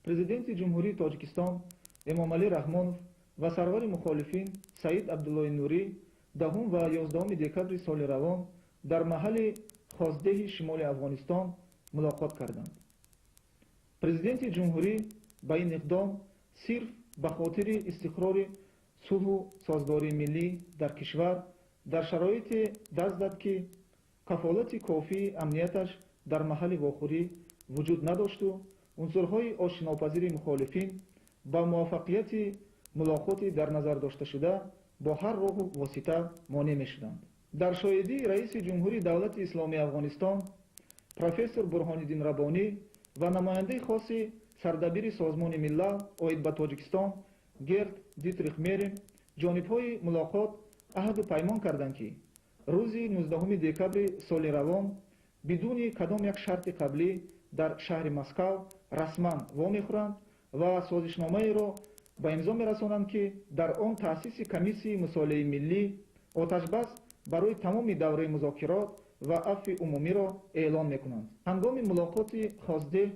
Президенти Ҷумҳурии Тоҷикистон Эмомалӣ Раҳмонов ва сарвари мухолифин Саид Абдуллои Нурӣ 10 ва 11 декабри соли равон дар маҳалли Хоздеҳи шимоли Афғонистон мулоқот карданд. Президенти ҷумҳурӣ ба ин иқдом сирф ба хотири истиқрори сулҳу созгории миллӣ дар кишвар дар шароите даст зад, ки кафолати кофии амнияташ дар маҳалли вохӯрӣ вуҷуд надошту унсурҳои ошинопазири мухолифин ба муваффақияти мулоқоти дар назар дошташуда бо ҳар роҳу восита монеъ мешуданд. Дар шоҳидии раиси Ҷумҳурии Давлати Исломии Афғонистон профессор Бурҳониддин Раббонӣ ва намояндаи хоси сардабири Созмони Миллал оид ба Тоҷикистон Герд Дитрих Мерим ҷонибҳои мулоқот аҳду паймон карданд, ки рӯзи 19 декабри соли равон бидуни кадом як шарти қаблӣ дар шаҳри Москав расман вомехӯранд ва созишномаеро ба имзо мерасонанд, ки дар он таъсиси комиссияи мусолиҳаи миллӣ, оташбас барои тамоми давраи музокирот ва афви умумиро эълон мекунанд. Ҳангоми мулоқоти Хоздеҳ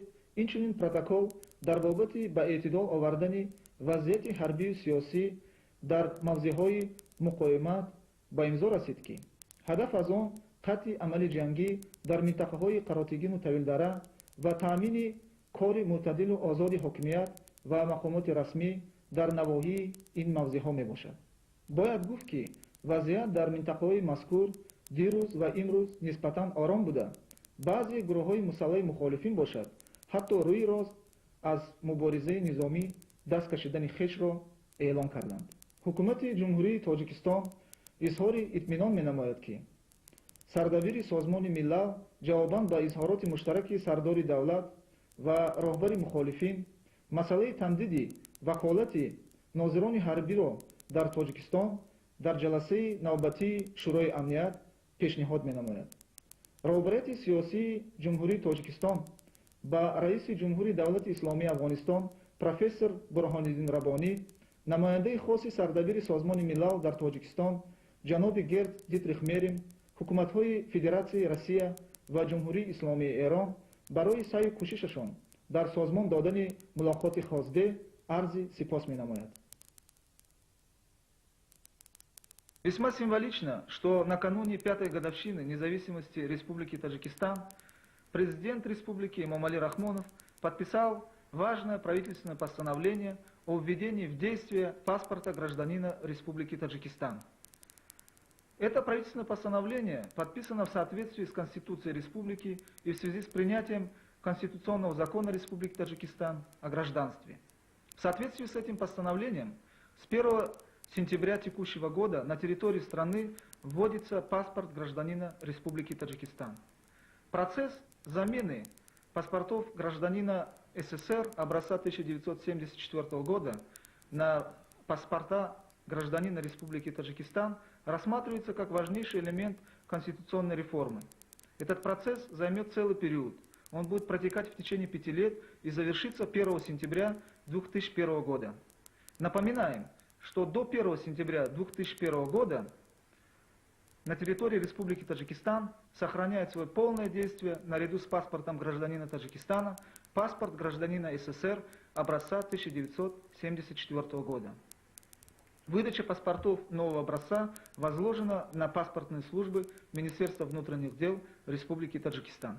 инчунин протокол дар бобати ба эътидол овардани вазъияти ҳарбию сиёсӣ дар мавзеъҳои муқовимат ба имзо расид, ки ҳадаф аз он қатъи амали ҷангӣ дар минтақаҳои Қаротигину Тавилдара ва таъмини кори мӯътадилу озоди ҳокимият ва мақомоти расмӣ дар навоҳии ин мавзеъҳо мебошад. Бояд гуфт, ки вазъият дар минтақаҳои мазкур дирӯз ва имрӯз нисбатан ором буда, баъзе гурӯҳҳои мусаллаҳи мухолифин бошад, ҳатто рӯи рост аз муборизаи низомӣ даст кашидани хешро эълон карданд. Ҳукумати Ҷумҳурии Тоҷикистон изҳори итминон менамояд, ки сардабири Созмони Миллал ҷавобан ба изҳороти муштараки сардори давлат ва роҳбари мухолифин масъалаи тамдиди ваколати нозирони ҳарбиро дар Тоҷикистон дар ҷаласаи навбатии Шӯрои амният пешниҳод менамояд. Роҳбарияти сиёсии Ҷумҳурии Тоҷикистон ба раиси Ҷумҳури Давлати Исломии Афғонистон профессор Бурҳониддин Раббонӣ, намояндаи хоси сардабири Созмони Миллал дар Тоҷикистон ҷаноби Герд Дитрих Мерим, ҳукуматҳои Федератсияи Россия ва Ҷумҳурии Исломии Эрон барои саъю кӯшишашон дар созмон додани мулоқоти Хоздеҳ арзи сипос менамояд. Весьма символично, что накануне 5-й годовщины независимости Республики Таджикистан президент Республики Эмомали Рахмонов подписал важное правительственное постановление о введении в действие паспорта гражданина Республики Таджикистан. Это правительственное постановление подписано в соответствии с Конституцией Республики и в связи с принятием Конституционного закона Республики Таджикистан о гражданстве. В соответствии с этим постановлением с 1 сентября текущего года на территории страны вводится паспорт гражданина Республики Таджикистан. Процесс замены паспортов гражданина СССР образца 1974 года на паспорта гражданина Республики Таджикистан рассматривается как важнейший элемент конституционной реформы. Этот процесс займет целый период. Он будет протекать в течение 5 лет и завершится 1 сентября 2001 года. Напоминаем, что до 1 сентября 2001 года на территории Республики Таджикистан сохраняет свое полное действие наряду с паспортом гражданина Таджикистана паспорт гражданина СССР образца 1974 года. Выдача паспортов нового образца возложена на паспортные службы Министерства внутренних дел Республики Таджикистан.